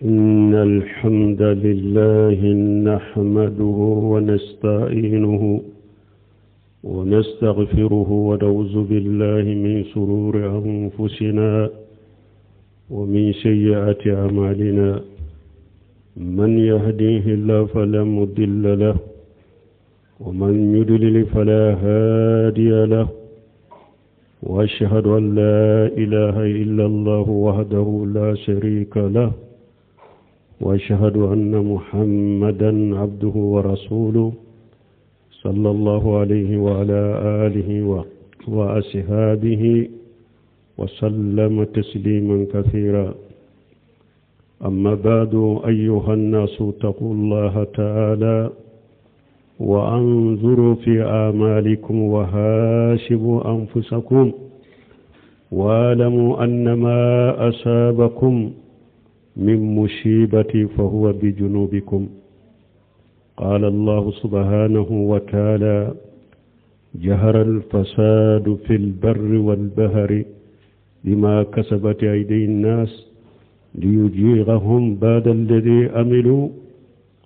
إن الحمد لله نحمده ونستعينه ونستغفره ونعوذ بالله من شرور أنفسنا ومن سيئات أعمالنا من يهديه الله فلا مضل له ومن يضلل فلا هادي له واشهد ان لا اله الا الله وحده لا شريك له واشهد ان محمدا عبده ورسوله صلى الله عليه وعلى اله واصحابه وسلم تسليما كثيرا اما بعد ايها الناس اتقوا الله تعالى وانظروا في اعمالكم وهاشبوا انفسكم واعلموا ان ما اصابكم من مصيبه فهو بجنوبكم قال الله سبحانه وتعالى جهر الفساد في البر والبحر بما كسبت أيدي الناس ليجيغهم بعد الذي عملوا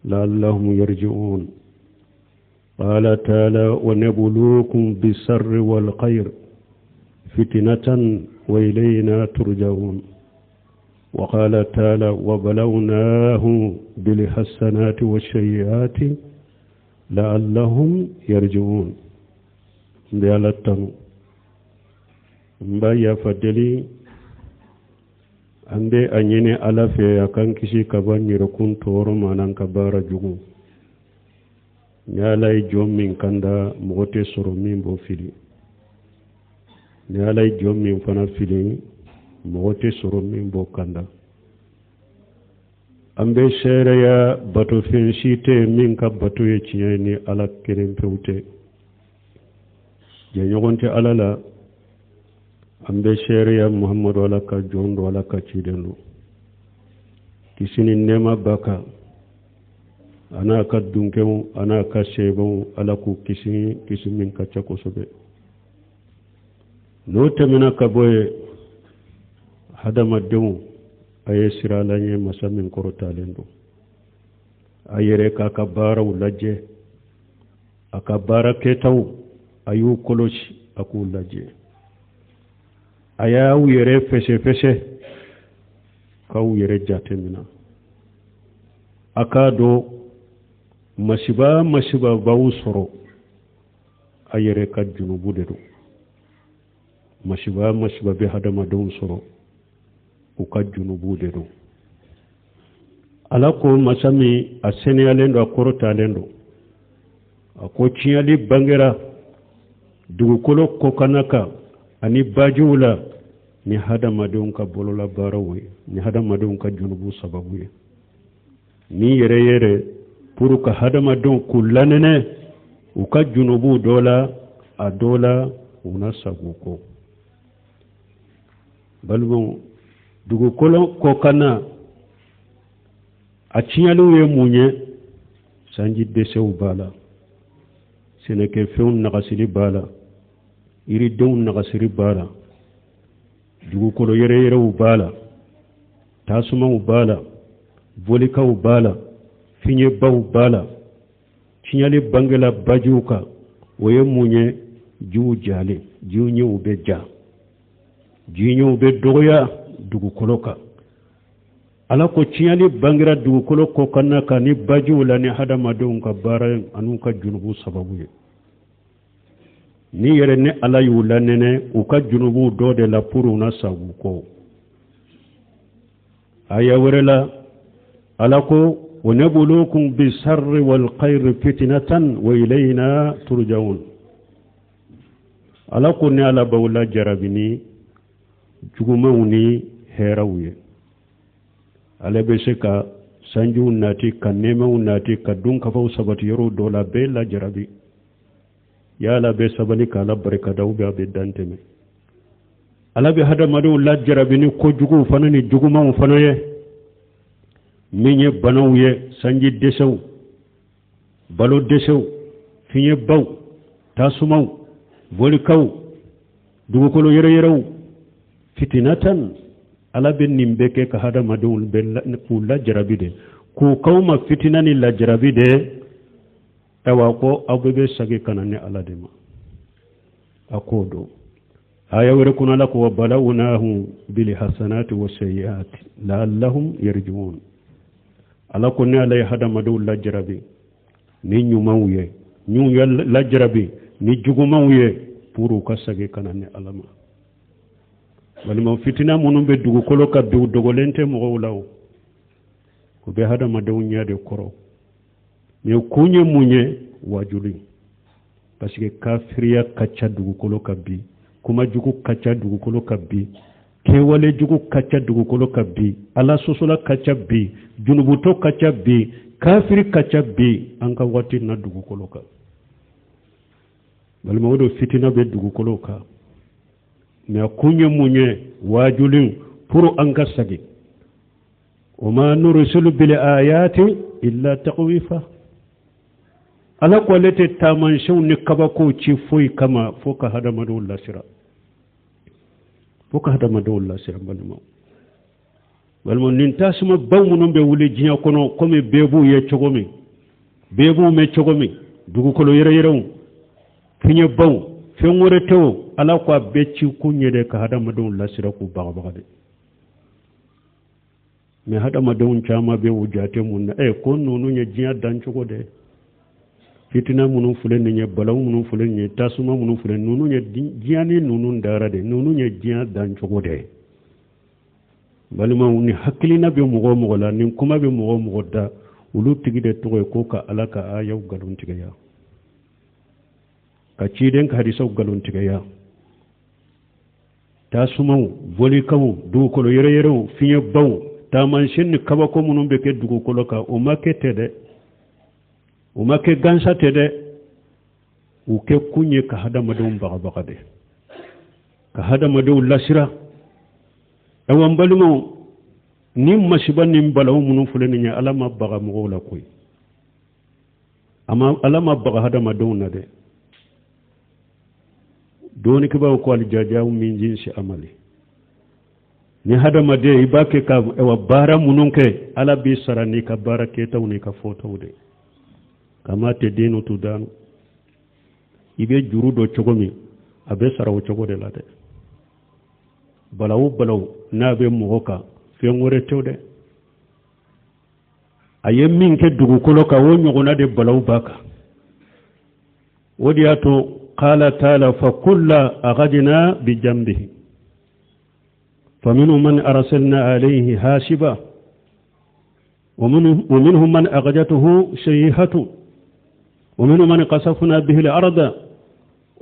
لعلهم يرجعون قال تعالى ونبلوكم بالسر والخير فتنة وإلينا ترجعون وقال تعالى وبلوناه بالحسنات والسيئات لعلهم يرجعون بألتم n yafa deli an bɛ a ɲini ala fɛ a k'an kisi ka bɔ n yɛrɛkun tɔɔrɔ ma n'an ka baara jugu ni ala ye jɔn min kanda mɔgɔ tɛ sɔrɔ min b'o fili ni ala ye jɔn min fana fili mɔgɔ tɛ sɔrɔ min b'o kanda an bɛ seereya batofɛn si tɛ min ka bato ye tiɲɛ ye ni ala kelen pewu tɛ jɛɲɔgɔn tɛ ala la an bɛ seereya muhamadu ala ka jɔn don ala ka ciden don kisi ni nɛɛma b'a kan a n'a ka dunkew a n'a ka seebaw ala k'u kisi kisi min ka ca kosɛbɛ n'o tɛmɛna ka bɔ yen hadamadenw a ye siran ala ɲɛ masa min kɔrɔtalen don a yɛrɛ k'a ka baaraw lajɛ a ka baara kɛtaw a y'u kɔlɔsi a k'u lajɛ a y'aw yɛrɛ fɛsɛfɛsɛ k'aw yɛrɛ jate minɛ a k'a dɔn masiba masiba b'aw sɔrɔ a yɛrɛ ka junubu de don masiba masiba bɛ hadamadenw sɔrɔ u ka junubu de don ala ko masa min a seniyalen don a kɔrɔtalen don a ko tiɲɛli bangera dugukolo kɔkanna kan ani bajiw la ni hadamadenw ka bololabaaraw ye ni hadamadenw ka junubu sababu ye ni yɛrɛ yɛrɛ pour ka hadamadenw k'u lanɛnɛ u ka junubu dɔ la a dɔ la u na sago kɔ balimaw dugukolo kɔkanna a tiɲɛliw ye mun ye sanji dɛsɛw b'a la sɛnɛkɛfɛnw nagasili b'a la yiridenw nagasili b'a la dugukolo yɛrɛyɛrɛw b'a la tasumaw b'a la volikaw b'a la fiɲɛbaw b'a la tiɲɛli bangela bajiw kan o ye mun ye jiw jalen jiw ɲɛw bɛ ja jiɲɛw bɛ dɔgɔya dugukolo kan ala ko tiɲɛli bangera dugukolo kɔkanna kan ni bajiw la ni hadamadenw ka baara an'u ka junubu sababu ye ni yɛrɛ ni ala y'u lanɛnɛ u ka junubuw dɔ de la pour u na sagu kɔ aya wɛrɛ la ala ko wa nabluukum bisarri walkhayri fitnatan wa ilayna turjaun ala ko ne ala b'aw lajarabi ni jugumanw ni hɛrɛw ye ala bɛ se ka sanjiw nati ka nɛɛmaw nati ka dunkafaw sabati yɔrɔw dɔ la bɛɛ lajarabi yala bɛ sabali k'ala barikada ou bien a bɛ dantɛmɛ ala bɛ hadamadenw lajarabi ni kojuguw fana ni jugumanw fana ye min ye banaw ye sanji dɛsɛw balo dɛsɛw fiɲɛbaw tasumaw volikaw dugukolo yɛrɛyɛrɛw fitinatan Ala bɛ nin bɛɛ kɛ ka hadamadenw bɛɛ k'u lajarabi de, k'u k'aw ma fitina ni lajarabi de. Ayiwa, ko aw bɛɛ bɛ segin ka na ne Ala de ma. A k'o dɔn. Aya wɛrɛ kɔnɔ, Ala ko: wa balawnahum bilhasanati wa sayiati laallahum yarjiun. Ala ko ne Ala ye hadamadenw lajarabi ni ɲumanw ye, n y'u lajarabi ni jugumanw ye, pour u ka segin ka na ne Ala ma. Balima, fitina minnu bɛ dugukolo kan bi, u dogolen tɛ mɔgɔw la. O u bɛ hadamadenw ɲɛ de kɔrɔ. Mais kun ye mun ye? Wajuli, parce que kafiriya ka ca dugukolo kan bi, kuma jugu ka ca dugukolo kan bi, kɛwale jugu ka ca dugukolo kan bi, Ala sɔsɔla ka ca bi, junubutɔ ka ca bi, kafiri ka ca bi an ka waati na dugukolo kan. Balima, o de fitina bɛ dugukolo kan. Mais a kun ye mun ye? Waajuli, pour an ka segin. Wa ma nursilu bil ayati illa takhwifa. Ala ko ale tɛ taamasiyɛnw ni kabakow ci foyi kama fo ka hadamadenw lasira, fo ka hadamadenw lasira. Balimaw, balima, nin tasuma baw minnu bɛ wuli diɲɛ kɔnɔ, komi bɛɛ b'u ye cogo min, bɛɛ b'u mɛn cogo min, dugukolo yɛrɛyɛrɛw, fiɲɛbaw, fɛn wɛrɛ tɛ o. Ala ko a bɛɛ ci kun ye de ka hadamadenw lasira, k'u bagabaga de. Mais hadamadenw caman bɛ u jate mun na? Ko ninnu ye diɲɛ dancogo de. Fitina minnu filɛ nin ye, balawu minnu filɛ nin ye, tasuma minnu filɛ ninnu ye, diɲɛ ni ninnu dara de, ninnu ye diɲɛ dancogo de. Balimaw, ni hakilina bɛ mɔgɔ o mɔgɔ la, ni kuma bɛ mɔgɔ o mɔgɔ da, olu tigi de tɔgɔ ye ko ka Ala ka ayaw nkalontigɛya, ka ciden ka hadisaw nkalontigɛya. Tasumaw, bolikanw, dugukolo yɛrɛyɛrɛw, fiɲɛbaw, taamasiyɛn ni kabako minnu bɛ kɛ dugukolo kan, o ma kɛ tɛ dɛ, o ma kɛ gansa tɛ dɛ. U kɛ kun ye ka hadamadenw bagabaga de, ka hadamadenw lasira. Ayiwa, n balimaw, ni masiba ni balawu minnu filɛ nin ye, Ala ma baga mɔgɔw la koyi. Ala ma baga hadamadenw na dɛ. Dɔnnikɛbaaw ko aljazawu min jinsi amali. Ni hadamaden i b'a kɛ ka ayiwa baara minnu kɛ, Ala b'i sara n'i ka baara kɛtaw n'i ka fɔtaw de. Kama tadinu tudanu. I bɛ juru dɔ cogo min, a bɛ sara o cogo de la dɛ. Balawu balawu n'a bɛ mɔgɔ kan, fɛn wɛrɛ tɛ dɛ. A ye min kɛ dugukolo kan, o ɲɔgɔnna de balawu b'a kan. O de y'a to qala taala fa kulla akhadna bi jambihi faminhum man arsalna alayhi hasiba ومنهم من أخذته سيئة ومنهم من قصفنا به الأرض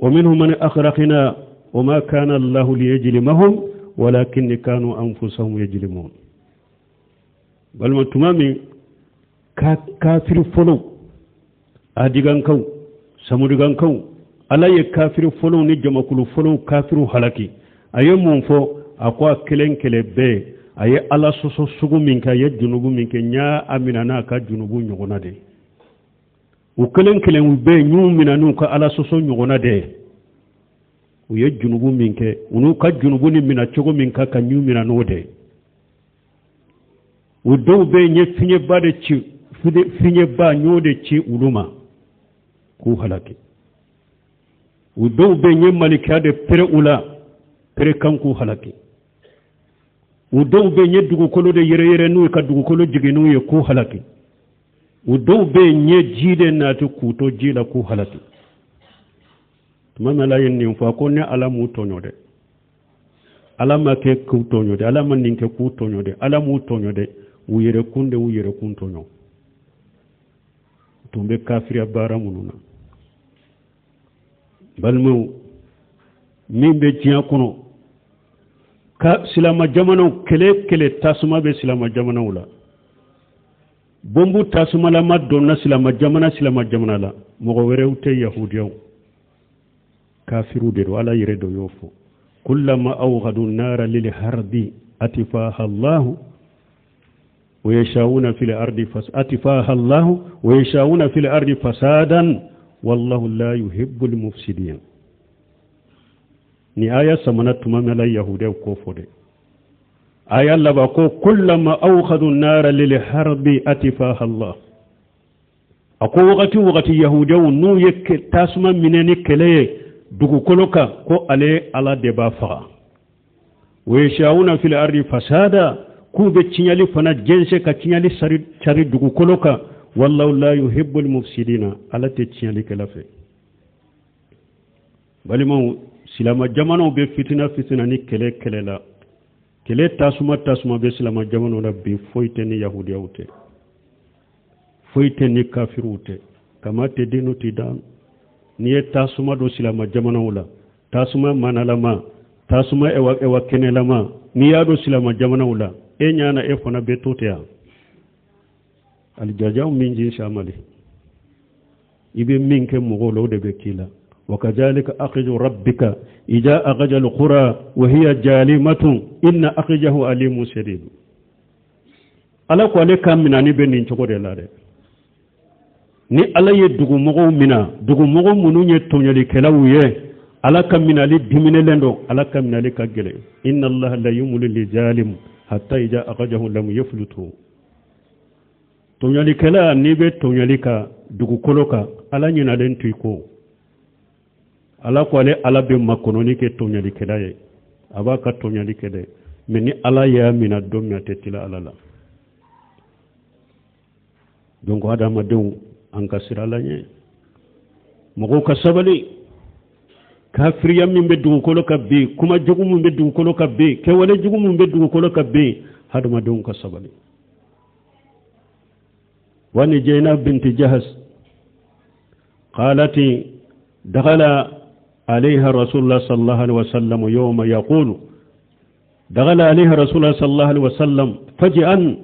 ومنهم من أغرقنا وما كان الله ليجلمهم ولكن كانوا أنفسهم يجلمون. Balima, tuma min kafiri fɔlɔw, adigankaw, samudigankaw, Ala ye kafiri fɔlɔw ni jamakulu fɔlɔw kafiriw halaki, a ye mun fɔ? A ko a kelen kelen bɛɛ a ye Ala sɔsɔ sugu min kɛ, a ye junubu min kɛ, n y'a a minɛ n'a ka junubu ɲɔgɔnna de. U kelen kelen bɛɛ n y'u minɛ n'u ka Ala sɔsɔ ɲɔgɔnna de ye. U ye junubu min kɛ, u n'u ka junubu ni minɛ cogo min ka kan, n y'u minɛ n'o de ye. O dɔw bɛ yen, n ye fiɲɛba de ci, fiɲɛba n y'o de ci olu ma k'u halaki. O dɔw bɛ yen, n ye malikiya de pere u la, pere kan k'u halaki. O dɔw bɛ yen, n ye dugukolo de yɛrɛyɛrɛ n'u ye, ka dugukolo jigin n'u ye k'u halaki. O dɔw bɛ yen, n ye ji de nati k'u to ji la k'u halaki. Tuma min Ala ye nin fɔ, a ko ne Ala m'u tɔɲɔ dɛ. Ala ma kɛ k'u tɔɲɔ dɛ, Ala ma nin kɛ k'u tɔɲɔ dɛ, Ala m'u tɔɲɔ dɛ. U yɛrɛ kun de, u yɛrɛ kun tɔɲɔ tun bɛ kafiriya baara minnu na. Balimaw, min bɛ diɲɛ kɔnɔ ka silama jamanaw kɛlɛ kɛlɛ, tasuma bɛ silama jamanaw la, bɔnbu tasumalama donna silama jamana silama jamana la. Mɔgɔ wɛrɛw tɛ, yahudiyaw, kafiriw de don. Ala yɛrɛ dɔ y'o fɔ: kullama awgadu nara lil harbi atfaha Allahu ويشاءون في الأرض فس أتفاها الله ويشاءون في الأرض فسادا والله لا يحب المفسدين. Ni aya samana tuma min la yahudiyaw ko fɔ dɛ. Aya laban ko kullama awkadu nara lil harbi atfaha Allah. A ko wagati wagati yahudiyaw n'u ye tasuma minɛ ni kɛlɛ ye dugukolo kan, ko ale Ala de b'a faga. Wa yashauna fil ardi fasada, k'u bɛ tiɲɛli fana jɛnsɛn ka tiɲɛli cari dugukolo kan. Wallahu la yuhibbul mufsidina, Ala tɛ tiɲɛlikɛla fɛ. Balimaw, silama jamanaw bɛ fitina fitina ni kɛlɛ kɛlɛ la, kɛlɛ tasuma tasuma bɛ silama jamanaw la bi, foyi tɛ ni yahudiyaw tɛ, foyi tɛ ni kafiriw tɛ. Kama tadinu tudan, n'i ye tasuma don silama jamanaw la, tasuma manalama, tasuma ewa ewa kɛnɛlama, n'i y'a don silama jamanaw la, e ɲana e fana bɛ to ten yan. Alijazau min jinsi amali, i bɛ min kɛ mɔgɔw la, o de bɛ k'i la. Wa kazalika akhzu rabbika idha akhadha alqura wa hiya jalimatun inna akhzahu alimun shadid. Ala ko ale ka minani bɛ nin cogo de la dɛ. Ni Ala ye dugumɔgɔw mina, dugumɔgɔ minnu ye tɔɲɔlikɛlaw ye, Ala ka minali diminɛlen don, Ala ka minali ka gɛlɛn. Inna allaha la yumli lizalim hatta idha akhadhahu lam yaflutu. Tɔɲɔlikɛla, n'i bɛ tɔɲɔli kan dugukolo kan, Ala ɲinalen to i kɔ. Ala ko ale Ala bɛ makɔnɔni kɛ tɔɲɔlikɛla ye, a b'a ka tɔɲɔli kɛ dɛ, mɛ ni Ala y'a mina don min, a tɛ tila Ala la. Donc adamadenw, an ka siran Ala ɲɛ, mɔgɔw ka sabali. Kafiriya min bɛ dugukolo kan bi, kuma jugu min bɛ dugukolo kan bi, kɛwale jugu min bɛ dugukolo kan bi, hadamadenw ka sabali. Wani Jainab binti Jahas قالت دخل عليها رسول الله صلى الله عليه وسلم يوم يقول دخل عليها رسول الله صلى الله عليه وسلم فجأة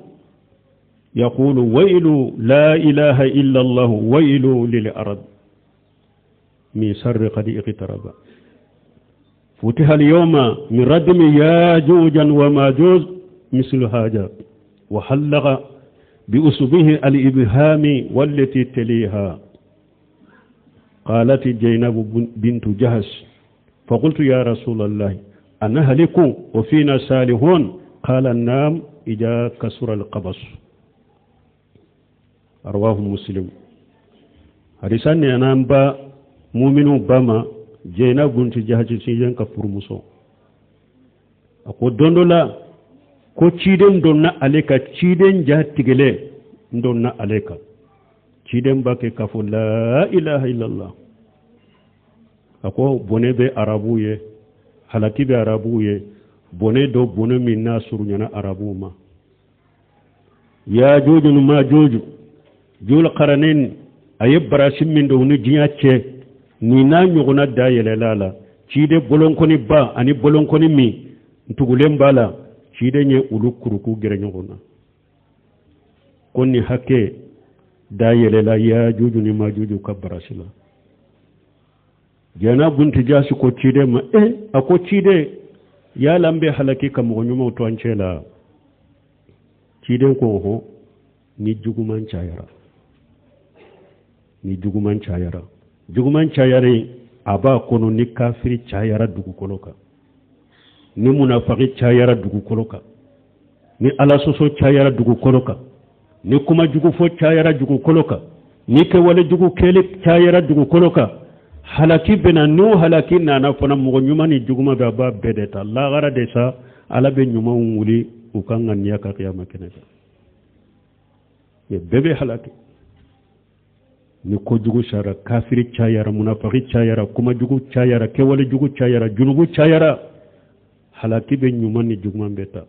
يقول ويل لا إله إلا الله ويل للأرض من شر قد اقترب فتح اليوم من ردم ياجوج وماجوج مثل هذا وحلق بأصبه الإبهام والتي تليها. قالت زينب بنت جهش فقلت يا رسول الله أنهلك وفينا صالحون؟ قال نعم إذا كسر القبص. رواه مسلم. حديثان أنا مؤمن بما زينب بنت جهش سيجن كفرمسو ako don dɔ la ko ciden donna ale ka, ciden ja tigɛlen donna ale kan, ciden b'a kɛ k'a fɔ la ilaha illallah. A ko bɔnɛ bɛ arabuw ye, halaki bɛ arabuw ye, bɔnɛ dɔ, bɔnɛ min n'a surunyana arabuw ma. Yajuju ni majuju, jul karanin, a ye barasi min don u ni diɲɛ cɛ, nin n'a ɲɔgɔnna da yɛlɛla la, ciden bolonkɔni ba ani bolonkɔni min tugulen b'a la, ciden ye olu kuruku gɛrɛ ɲɔgɔn na ko nin hakɛ da yɛlɛla yajuju ni majuju ka barasi la. Jana bunti jasi ko ciden ma, e a ko ciden, yala an bɛ halaki ka mɔgɔ ɲumanw to an cɛ la? Ciden ko hɔn, ni juguman cayara, ni juguman cayara, juguman cayara a b'a kɔnɔ, ni kafiri cayara dugukolo kan, ni munafaki cayara dugukolo kan, ni Ala sɔsɔ cayara dugukolo kan, ni kuma jugu fɔ cayara dugukolo kan, ni kɛwale jugu kɛli cayara dugukolo kan, halaki bɛna. N'o halaki nana fana, mɔgɔ ɲuman ni juguman bɛ, a b'a bɛɛ de ta. Lahara de sa, Ala bɛ ɲumanw wuli u kan ŋaniya ka kiyama kɛnɛ kan, bɛɛ bɛ halaki ni kojugu sara, kafiri cayara, munafaki cayara, kuma jugu cayara, kɛwale jugu cayara, junubu cayara, halaki bɛ ɲuman ni juguman bɛ ta.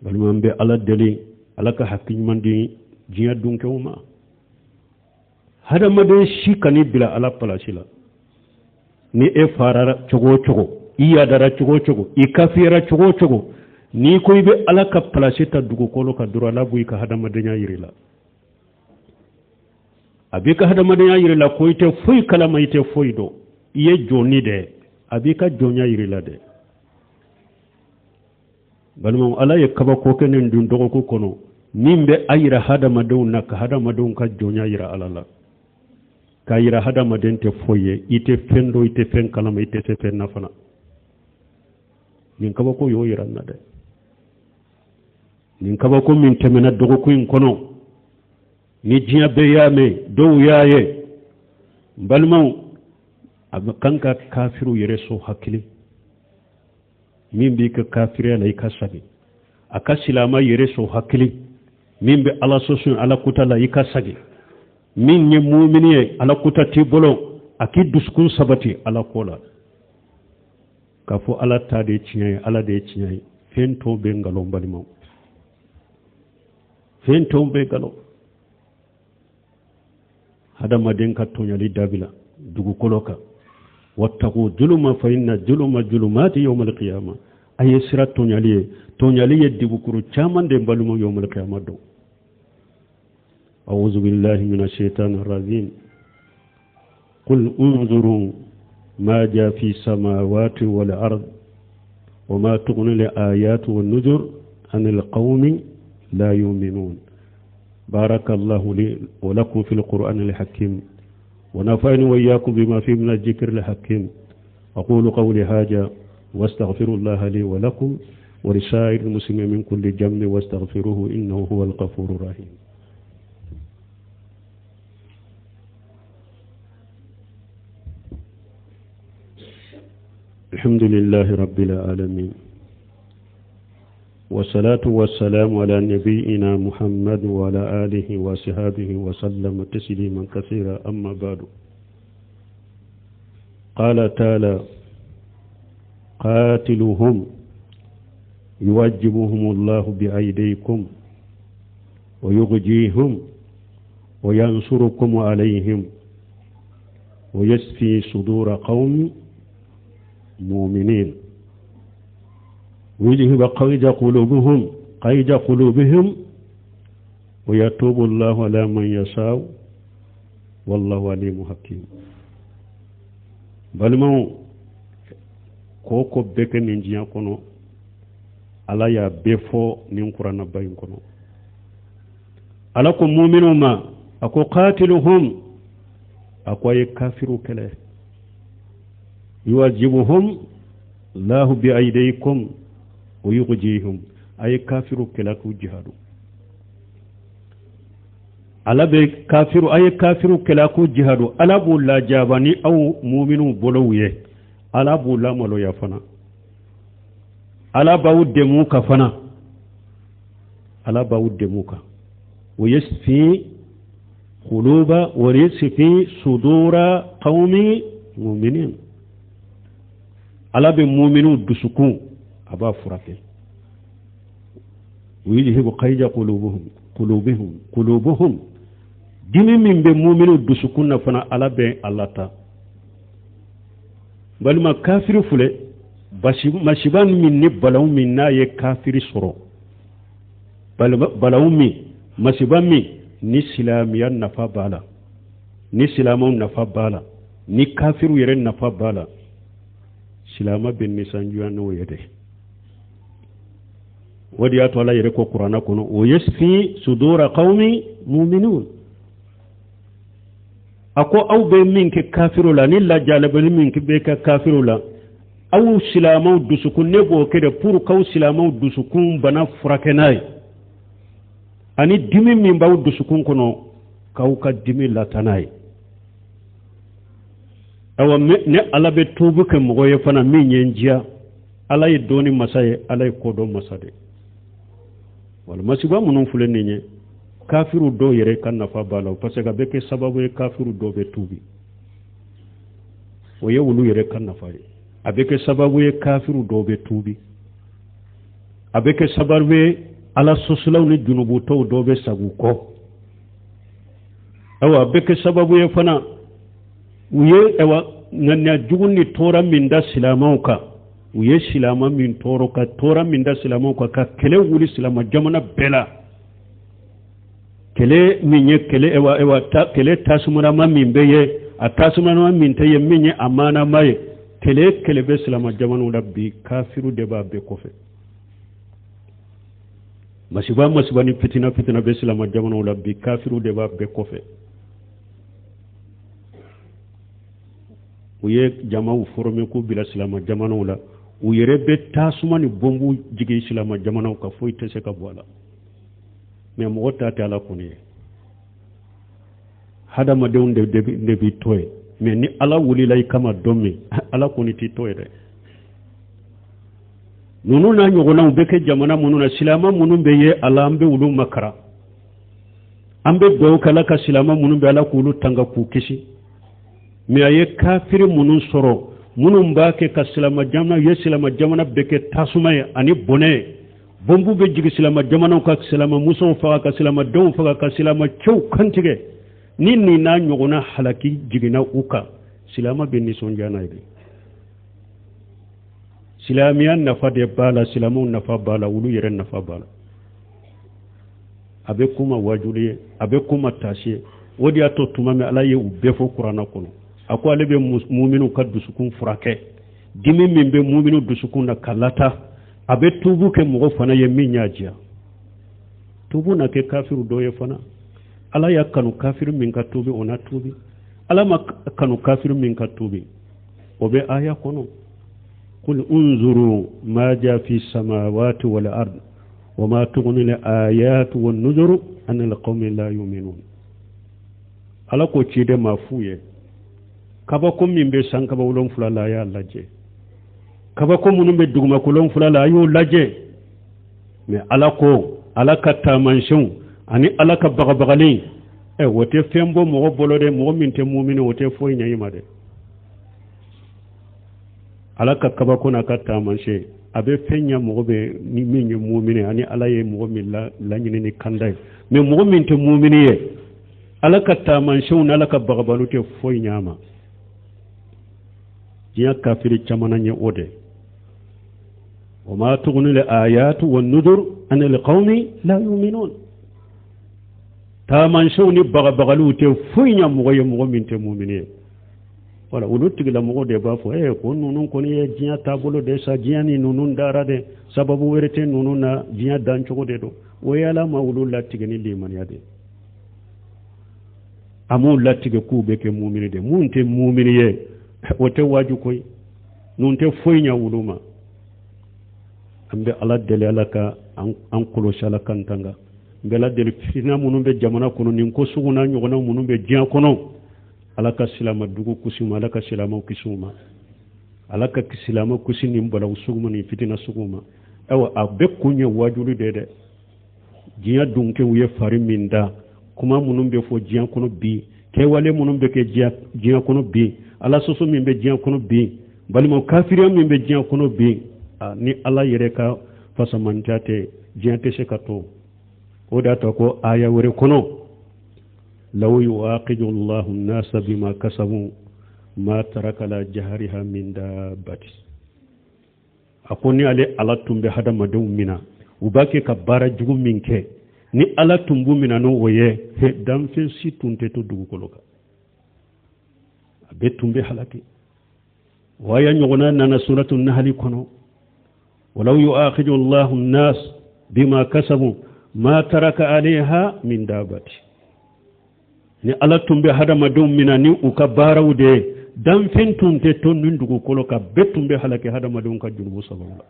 Balima, an bɛ Ala deli, Ala ka hakili ɲuman di diɲɛ dunkɛw ma. Hadamaden si kan'i bila Ala palasi la. Ni e farara cogo o cogo, i yadara cogo o cogo, i kafiyara cogo o cogo, n'i ko i bɛ Ala ka palasi ta dugukolo kan dɔrɔn, Ala b'i ka hadamadenya yir'i la, a b'i ka hadamadenya yir'i la ko i tɛ foyi kalama, i tɛ foyi dɔn, i ye jɔnni dɛ, a b'i ka jɔnya yir'i la dɛ. Balimaw, Ala ye kabako kɛ nin dun dɔgɔkun kɔnɔ min bɛ a yira hadamadenw na, ka hadamadenw ka jɔnya yira Ala la, k'a yira hadamaden tɛ foyi ye, i tɛ fɛn dɔn, i tɛ fɛn kalama, i tɛ se fɛn na fana. Nin kabako y'o yira n na dɛ. Nin kabako min tɛmɛna dɔgɔkun in kɔnɔ, ni diɲɛ bɛɛ y'a mɛn, dɔw y'a ye, n balimaw, a bɛ kan ka kafiriw yɛrɛ sɔn hakili. Min b'i ka kafiriya la, i ka sagi. A ka silama yɛrɛ sɔn hakili. Min bɛ Ala sɔsɔ Ala kuta la, i ka sagi. Min ye mumini ye, Ala kuta t'i bolo, a k'i dusukun sabati Ala ko la, k'a fɔ Ala ta de ye tiɲɛ ye, Ala de ye tiɲɛ ye. Fɛn tɔw bɛ nkalon, balimaw, fɛn tɔw bɛ nkalon. Hadamaden ka tɔɲali dabila dugukolo kan. Wattaku juluma fa inna juluma julumati yawmal qiyama. A ye sira tɔɲali ye, tɔɲali ye dibukuru caman de, balimaw, yawmal qiyama don. أعوذ بالله من الشيطان الرجيم. قل انظروا ما جاء في السماوات والأرض وما تغني الآيات والنذر عن القوم لا يؤمنون. بارك الله لي ولكم في القرآن الحكيم، ونفعني وإياكم بما فيه من الذكر الحكيم. أقول قولي هذا واستغفر الله لي ولكم ولسائر المسلمين من كل ذنب، واستغفروه إنه هو الغفور الرحيم. الحمد لله رب العالمين، والصلاة والسلام على نبينا محمد وعلى آله وصحبه وسلم تسليما كثيرا. أما بعد، قال تعالى: قاتلوهم يعذبهم الله بأيديكم ويخزيهم وينصركم عليهم ويشفي صدور قوم مؤمنين ويذهب قيد قلوبهم ويتوب الله على من يشاء والله عليم حكيم. Balimaw, ko ko bɛɛ kɛ nin diɲɛ kɔnɔ, Ala y'a bɛɛ fɔ nin kuranaba in kɔnɔ. Ala ko muminw ma, a ko: qatiluhum, a ko a ye kafiru kɛlɛ. Yu'azibuhum lahu bi aydikum wa yukhzihim. A ye kafiru kɛlɛ k'u jihadu. Ala bɛ kafiru, a ye kafiru kɛlɛ k'u jihadu. Ala b'u lajaba ni aw muminw bolow ye. Ala b'u lamaloya fana. Ala b'aw dɛmɛ ka fana. Ala b'aw dɛmɛ kan. Wa yasfi quluba wa yasfi sudura qawmi muminin. Ala bɛ muminw dusukun, a b'a furakɛ. Wa qayda qulubuhum qulubuhum qulubuhum. Dimi min bɛ muminw dusukun na fana, Ala bɛ ala ta. Balima, kafiri filɛ, basi masiba min ni balawu min n'a ye kafiri sɔrɔ, balawu min, masiba min ni silamɛya nafa b'a la, ni silamɛw nafa b'a la, ni kafiriw yɛrɛ nafa b'a la, silamɛ bɛ nisɔndiya n'o ye dɛ. O de y'a to Ala yɛrɛ ko kuranna kɔnɔ: o yasfi sudura qawmi mu'minun. A ko aw bɛ min kɛ kafiriw la, ni lajalabali min bɛ kɛ kafiriw la, aw silamɛw dusukun, ne b'o kɛ de pour k'aw silamɛw dusukun bana furakɛ n'a ye, ani dimi min b'aw dusukun kɔnɔ, k'aw ka dimi lata n'a ye. Awa, ne Ala bɛ tuubu kɛ mɔgɔ ye fana min ye n diya. Ala ye dɔɔni masa ye, Ala ye kodɔn masa de. Wala masiba minnu filɛ nin ye, kafiru dɔw yɛrɛ ka nafa b'a la, parce que a bɛ kɛ sababu ye kafiru dɔw bɛ tuubi. O ye olu yɛrɛ ka nafa ye. A bɛ kɛ sababu ye kafiru dɔw bɛ tuubi. A bɛ kɛ sababu ye Ala sɔsɔlaw ni junubutɔw dɔw bɛ sagu kɔ. Ayiwa, a bɛ kɛ sababu ye fana u ye, ayiwa, ŋaniya jugu ni tɔɔrɔ min da silamɛw kan, u ye silamɛ min tɔɔrɔ, ka tɔɔrɔ min da silamɛw kan, ka kɛlɛ wuli silamɛ jamana bɛɛ la, kɛlɛ min ye kɛlɛ, ayiwa, ayiwa, ta, kɛlɛ tasumarama min bɛ ye, a tasumarama min tɛ ye, min ye a maanama ye. Kɛlɛ kɛlɛ bɛ silamɛ jamanaw la bi, kafiru de b'a bɛɛ kɔfɛ. Masiba masiba ni fitina fitina bɛ silamɛ jamanaw la bi, kafiru de b'a bɛɛ kɔfɛ. U ye jamaw former k'u bila silamɛ jamanaw la. U yɛrɛ bɛ tasuma ni bɔnbu jigin silama jamanaw kan, foyi tɛ se ka bɔ a la. Mɛ mɔgɔ ta tɛ Ala kɔni ye, hadamadenw de b'i to ye. Mɛ ni Ala wulila i kama don min, Ala kɔni t'i to ye dɛ. Ninnu n'a ɲɔgɔnnaw bɛ kɛ jamana minnu na, silama minnu bɛ ye a la, an bɛ olu makara, an bɛ dugawu kɛ Ala ka silama minnu bɛ, Ala k'olu tanga k'u kisi. Mɛ a ye kafiri minnu sɔrɔ, minnu b'a kɛ ka silama jamana, u ye silama jamana bɛɛ kɛ tasuma ye ani bɔnɛ ye, bɔnbu bɛ jigin silama jamanaw ka silama musow faga, ka silama denw faga, ka silama cɛw kantigɛ. Ni nin n'a ɲɔgɔnna halaki jiginna u kan, silama bɛ nisɔndiya n'a ye de. Silamɛya nafa de b'a la, silamɛw nafa b'a la, olu yɛrɛ nafa b'a la. A bɛ k'u ma wajuli ye, a bɛ k'u ma taasi ye. O de y'a to tuma min Ala ye u bɛɛ fɔ kuranna kɔnɔ, a ko ale bɛ muminu ka dusukun furakɛ, dimi min bɛ muminu dusukun na ka lata. A bɛ tubu kɛ mɔgɔ fana ye min y'a diya. Tubu na kɛ kafiru dɔ ye fana. Ala y'a kanu kafiru min ka tubi, o na tubi. Ala ma kanu kafiru min ka tubi, o bɛ aya kɔnɔ: qul unzuru ma ja fi samawati wal ard wa ma tughni al ayatu wan nuzuru an al qawmi la yu'minun. Ala ko ciden ma f'u ye, kabako min bɛ sankaba 7 la, a y'a lajɛ. Kabako minnu bɛ dugumakolo 7 la, a y'o lajɛ. Mɛ Ala ko Ala ka taamasiyɛnw ani Ala ka bagabagali, o tɛ fɛn bɔ mɔgɔ bolo dɛ. Mɔgɔ min tɛ mumini, o tɛ foyi ɲɛ i ma dɛ. Ala ka kabako n'a ka taamasiyɛn, a bɛ fɛn ɲɛ mɔgɔ bɛ ni min ye mumini, ani Ala ye mɔgɔ min laɲini ni kanda ye. Mɛ mɔgɔ min tɛ mumini ye, Ala ka taamasiyɛnw ni Ala ka bagabaliw tɛ foyi ɲɛ a ma. Diɲɛ kafiri caman na ɲɛ o de. Wa ma tuguni l ayatu wa nudur an alqawmi la yuminun. Taamasiyɛnw ni bagabagaliw tɛ foyi ɲɛ mɔgɔ ye, mɔgɔ min tɛ mumini ye. Wala olu tigilamɔgɔw de b'a fɔ ko ninnu kɔni ye diɲɛ taabolo de sa, diɲɛ ni ninnu dara dɛ, sababu wɛrɛ tɛ ninnu na, diɲɛ dancogo de don. O ye Ala ma olu latigɛ ni limaniya de, a m'u latigɛ k'u bɛ kɛ mumini de. Mun tɛ mumini ye, o tɛ waaju koyi, ninnu tɛ foyi ɲɛ olu ma. An bɛ Ala deli, Ala ka an kɔlɔsi, Ala k'an tanga. N bɛ Ala deli, fitina minnu bɛ jamana kɔnɔ, nin ko sugu n'a ɲɔgɔnna minnu bɛ diɲɛ kɔnɔ, Ala ka silama dugu kisi u ma, Ala ka silamaw kisi u ma, Ala ka silama kisi nin balawu sugu ma, nin fitina sugu ma. Ayiwa, a bɛɛ kun ye waajuli de ye dɛ. Diɲɛ dunkew ye fari min da, kuma minnu bɛ fɔ diɲɛ kɔnɔ bi, kɛwale minnu bɛ kɛ diɲɛ kɔnɔ bi, Ala sɔsɔ min bɛ diɲɛ kɔnɔ bi, balimaw, kafiriya min bɛ diɲɛ kɔnɔ bi, ni Ala yɛrɛ ka fasamantiya tɛ, diɲɛ tɛ se ka to. O de y'a to ko aya wɛrɛ kɔnɔ: law yuaqidu Allahu nasa bima kasabu ma taraka la jahariha min dabbati. A ko ni ale Ala tun bɛ hadamadenw mina, u b'a kɛ ka baara jugu min kɛ, ni Ala tun b'u mina n'o ye, danfɛn si tun tɛ to dugukolo kan, a bɛɛ tun bɛ halaki. O aya ɲɔgɔnna nana suratu nahali kɔnɔ: walaw yuaqidu Allahu nnas bima kasabu ma taraka alayha min dabbati. Ni Ala tun bɛ hadamadenw mina ni u ka baaraw de ye, danfɛn tun tɛ to nin dugukolo kan, bɛɛ tun bɛ halaki hadamadenw ka jurumu sababu la.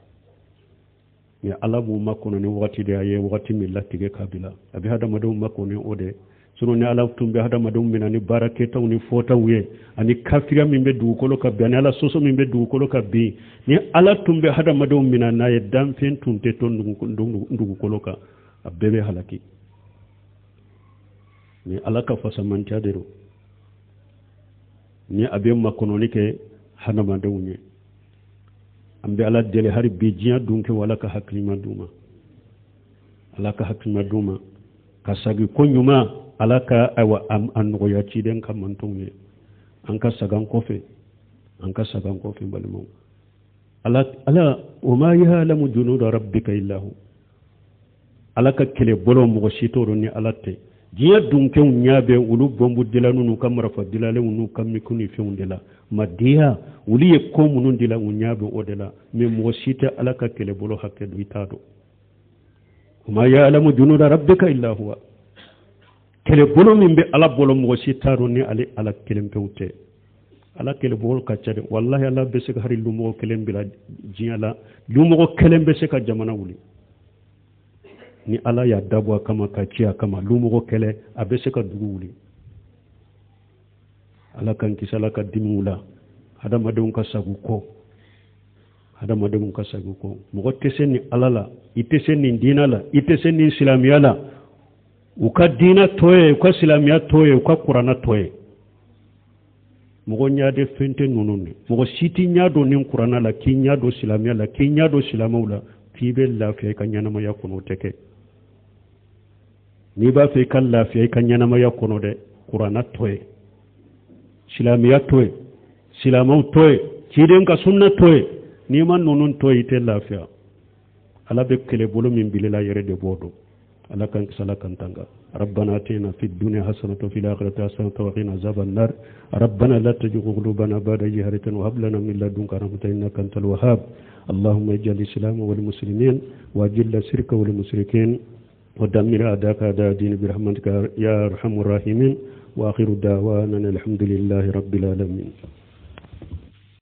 Mɛ Ala b'u makɔnɔ ni wagati de, a ye wagati min latigɛ ka bila, a bɛ hadamadenw makɔnɔ o de. Sinon ni Ala tun bɛ hadamadenw mina ni baara kɛtaw ni fɔtaw ye, ani kafiriya min bɛ dugukolo kan bi, ani Ala sɔsɔ min bɛ dugukolo kan bi, ni Ala tun bɛ hadamadenw mina n'a ye, danfɛn tun tɛ to dugukolo kan, a bɛɛ bɛ halaki. Ni Ala ka fasamantiya de don, ni a bɛ makɔnɔni kɛ hadamadenw ye. An bɛ Ala deli hali bi, diɲɛ dunkew, Ala ka hakilima d'u ma, Ala ka hakilima d'u ma ka sagi ko ɲuman. Ala ka ayiwa a nɔgɔya ciden ka mantonw ye. An ka sagan kɔfɛ, an ka sagan kɔfɛ, balimaw. Ala, Ala, wa ma ya'lamu junuda rabbika illa hu. Ala ka kɛlɛbolo, mɔgɔ si t'o dɔn ni Ala tɛ. Diɲɛ dunkew ɲɛ bɛ olu bɔnbu dilanw n'u ka marifa dilanlenw n'u ka mikiw ni fɛnw de la, madiya olu ye ko minnu dilan, u ɲɛ bɛ o de la. Mɛ mɔgɔ si tɛ Ala ka kɛlɛbolo hakɛ dɔn, i t'a dɔn. Wa ma ya'lamu junuda rabbika illa huwa. Kɛlɛbolo min bɛ Ala bolo, mɔgɔ si t'a dɔn ni ale Ala kelen pewu tɛ. Ala kɛlɛbolo ka ca dɛ. Walahi, Ala bɛ se ka hari lumɔgɔ kelen bila diɲɛ la, lumɔgɔ kelen bɛ se ka jamana wuli ni Ala y'a dabɔ a kama ka ci a kama. Lumɔgɔ kelen, a bɛ se ka dugu wuli. Ala k'an kisi Ala ka dimiw la. Hadamadenw ka sagu kɔ, hadamadenw ka sagu kɔ. Mɔgɔ tɛ se ni Ala la, i tɛ se nin diinɛ la, i tɛ se nin silamɛya la. U ka diinɛ to ye, u ka silamɛya to ye, u ka kuranna to ye. Mɔgɔ ɲa de fɛn tɛ ninnu de. Mɔgɔ si t'i ɲa don nin kuranna la, k'i ɲa don silamɛya la, k'i ɲa don silamɛw la, k'i bɛ lafiya i ka ɲɛnamaya kɔnɔ. O tɛ kɛ. N'i b'a fɛ i ka lafiya i ka ɲɛnamaya kɔnɔ dɛ, kuranna to ye, silamɛya to ye, silamɛw to ye, ciden ka sunna to ye. N'i ma ninnu to ye, i tɛ lafiya. Ala bɛ kɛlɛbolo min bilila yɛrɛ de b'o dɔn. Ala k'an kisi, Ala k'an tanga. ربنا اتنا في الدنيا حسنة وفي الآخرة حسنة وقنا عذاب النار. ربنا لا تزغ قلوبنا بعد إذ هديتنا وهب لنا من لدنك رحمة إنك أنت الوهاب. اللهم اجعل الإسلام والمسلمين، وأذل الشرك والمشركين، ودمر أعداءك أعداء الدين برحمتك يا أرحم الراحمين. وآخر دعوانا الحمد لله رب العالمين.